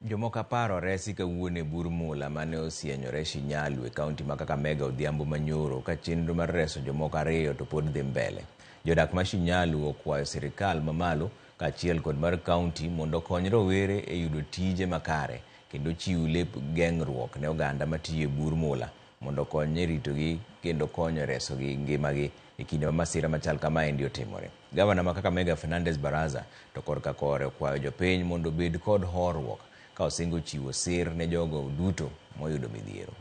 Jomoko 10 oresi kawuono e bur mula mane osienyore Shinyalu e kaunti ma Kakamega odhiambo manyoro ka chenro mar reso jomoko 2 to pod dhi mbele. Jodak ma Shinyalu okwayo sirikal mamalo kaachiel kod mar kaunti mondo okony rowere e yudo tije makare kendo chiw lep geng'ruok ne oganda matiyo e bur mula mondo okony e ritogi kendo konyo e resogi ngimagi e kinde ma masira machal kamaendi otimore. Gavana ma Kakamega Fernandes Baraza to korka kore okwayo jopiny mondo obed kod horuok ka osingo chiwo sir ne jogo duto moyudo midhiero.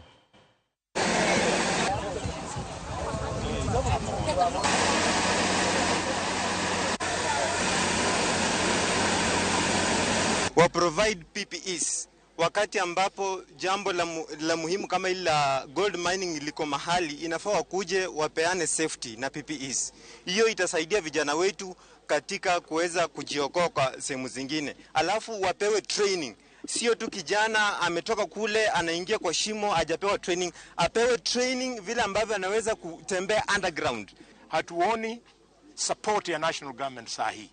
Wa provide PPEs wakati ambapo jambo la muhimu kama hili la gold mining liko mahali, inafaa wakuje wapeane safety na PPEs. Hiyo itasaidia vijana wetu katika kuweza kujiokoa kwa sehemu zingine. Alafu wapewe training. Sio tu kijana ametoka kule anaingia kwa shimo hajapewa training, apewe training vile ambavyo anaweza kutembea underground. Hatuoni support ya national government sahi.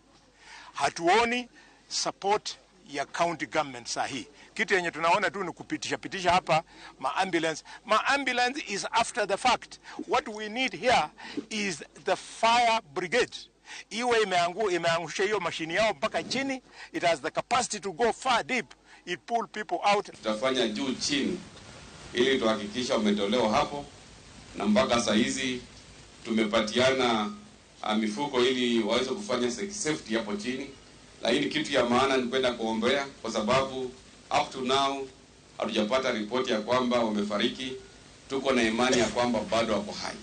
Hatuoni support ya county government sahi. Kitu yenye tunaona tu ni kupitisha pitisha hapa ma ambulance. Ma ambulance is after the fact. What we need here is the fire brigade. Iwe imeangusha hiyo mashini yao mpaka chini. It has the capacity to go far deep. It pull people out. Tutafanya juu chini ili tuhakikisha umetolewa hapo, na mpaka saa hizi tumepatiana mifuko ili waweze kufanya safety hapo chini. Lakini kitu ya maana ni kwenda kuombea, kwa sababu up to now hatujapata ripoti ya kwamba wamefariki. Tuko na imani ya kwamba bado wako hai.